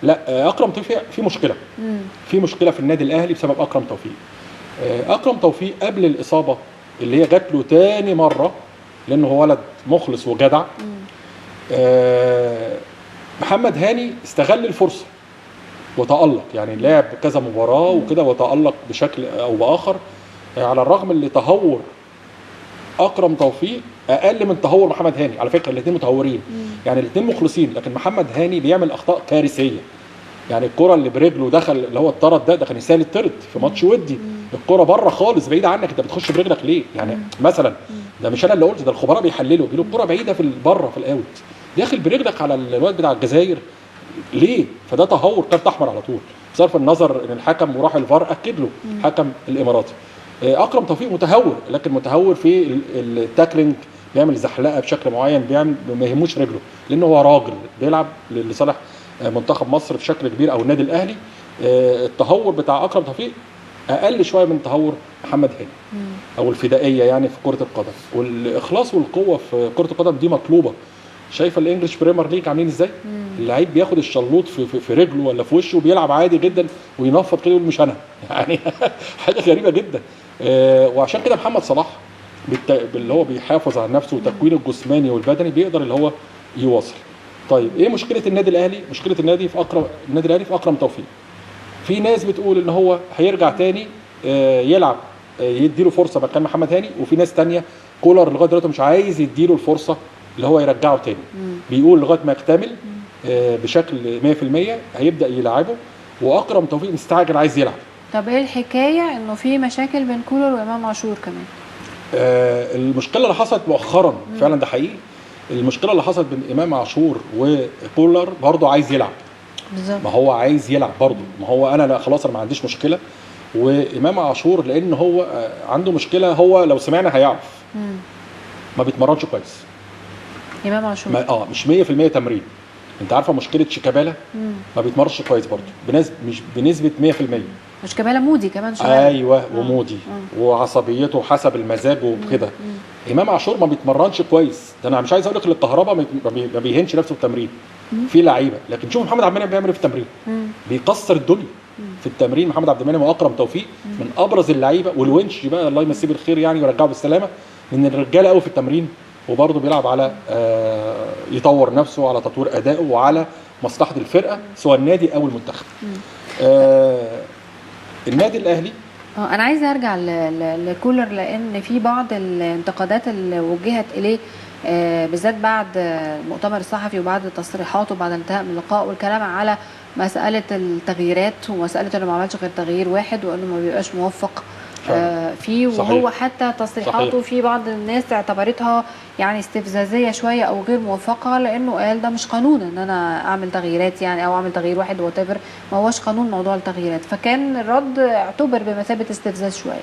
لا، اكرم توفيق في مشكلة. في مشكلة في النادي الاهلي بسبب اكرم توفيق. اكرم توفيق قبل الاصابة اللي هي جات له تاني مرة، لانه هو ولد مخلص وجدع. محمد هاني استغل الفرصة وتألق، يعني لعب كذا مباراة وكده وتألق بشكل او باخر، على الرغم اللي تهور اكرم توفيق اقل من تهور محمد هاني. على فكرة الاثنين متهورين، يعني الاثنين مخلصين، لكن محمد هاني بيعمل اخطاء كارثية. يعني الكره اللي برجله دخل اللي هو الطرد ده كان يستاهل الطرد في ماتش ودي. الكره بره خالص بعيدة عنك، انت بتخش برجلك ليه؟ يعني مثلا ده مش انا اللي قلت، ده الخبراء بيحللوا، بيقولوا الكره بعيدة في بره في ال out، داخل برجلك على الواد بتاع الجزائر ليه؟ فده تهور، كارت احمر على طول، بصرف النظر ان الحكم وراح الفار اكد له الحكم الاماراتي. اكرم توفيق متهور، لكن متهور في ال tackling، بيعمل زحلقه بشكل معين، بيعمل ما يهموش رجله، لانه هو راجل بيلعب لصالح منتخب مصر بشكل كبير او النادي الاهلي. التهور بتاع اكرم توفيق اقل شوية من تهور محمد هاني او الفدائيه يعني في كره القدم. والاخلاص والقوه في كره القدم دي مطلوبه. شايفه ال English Premier League عاملين ازاي؟ اللعيب بياخد الشلوط في رجله ولا في وشه وبيلعب عادي جدا وينفض كده يقول مش انا، يعني حاجة غريبة جدا. وعشان كده محمد صلاح اللي هو بيحافظ على نفسه وتكوينه الجسماني والبدني بيقدر اللي هو يواصل. طيب ايه مشكلة النادي الاهلي؟ مشكلة النادي في اكرم، النادي الاهلي في اكرم توفيق. في ناس بتقول ان هو هيرجع تاني يلعب، يديله فرصة مكان محمد هاني، وفي ناس تانية كولر لغاية دلوقتي مش عايز يديله الفرصة اللي هو يرجعه تاني. بيقول لغاية ما يكتمل بشكل 100% هيبدا يلعبه. واكرم توفيق مستعجل عايز يلعب. طب ايه الحكاية انه في مشاكل بين كولر وامام عاشور كمان؟ المشكلة اللي حصلت مؤخرا فعلا ده حقيقي، المشكلة اللي حصلت بين امام عاشور وكولر برضه عايز يلعب. بالظبط، ما هو عايز يلعب برضه، ما هو انا لا خلاص انا ما عنديش مشكلة. وامام عاشور لان هو عنده مشكلة، هو لو سمعنا هيعرف ما بيتمرنش كويس امام عاشور، مش 100% تمرين. انت عارفه مشكلة شيكابالا ما بيتمرنش كويس برضه بنسبة، مش بنسبة 100%. مش شيكابالا moody كمان شوية. ايوه و moody وعصبيته حسب المزاج وكده. امام عاشور ما بيتمرنش كويس، ده انا مش عايز اقول لك الكهرباء ما بيهنش نفسه في التمرين، في لعيبة. لكن شوف محمد عبد المنعم بيعمل ايه في التمرين، بيكسر الدنيا في التمرين. محمد عبد المنعم واكرم توفيق من ابرز اللعيبة، والونش بقى الله يمسيه بالخير يعني ويرجعه بالسلامة، من الرجالة قوي في التمرين، وبرضه بيلعب على يطور نفسه، على تطوير ادائه وعلى مصلحة الفرقة سواء النادي او المنتخب. النادي الاهلي انا عايزه ارجع لكولر، لان في بعض الانتقادات اللي وجهت اليه بالذات بعد المؤتمر الصحفي وبعد تصريحاته بعد انتهاء من اللقاء، والكلام على مسالة التغييرات ومسالة انه ما عملش غير تغيير واحد وانه ما بيبقاش موفق فيه، وهو حتى تصريحاته في بعض الناس اعتبرتها يعني استفزازيه شوية او غير موفقة، لانه قال ده مش قانون ان انا اعمل تغييرات يعني، او اعمل تغيير واحد whatever، ما هوش قانون موضوع التغييرات. فكان الرد اعتبر بمثابة استفزاز شوية.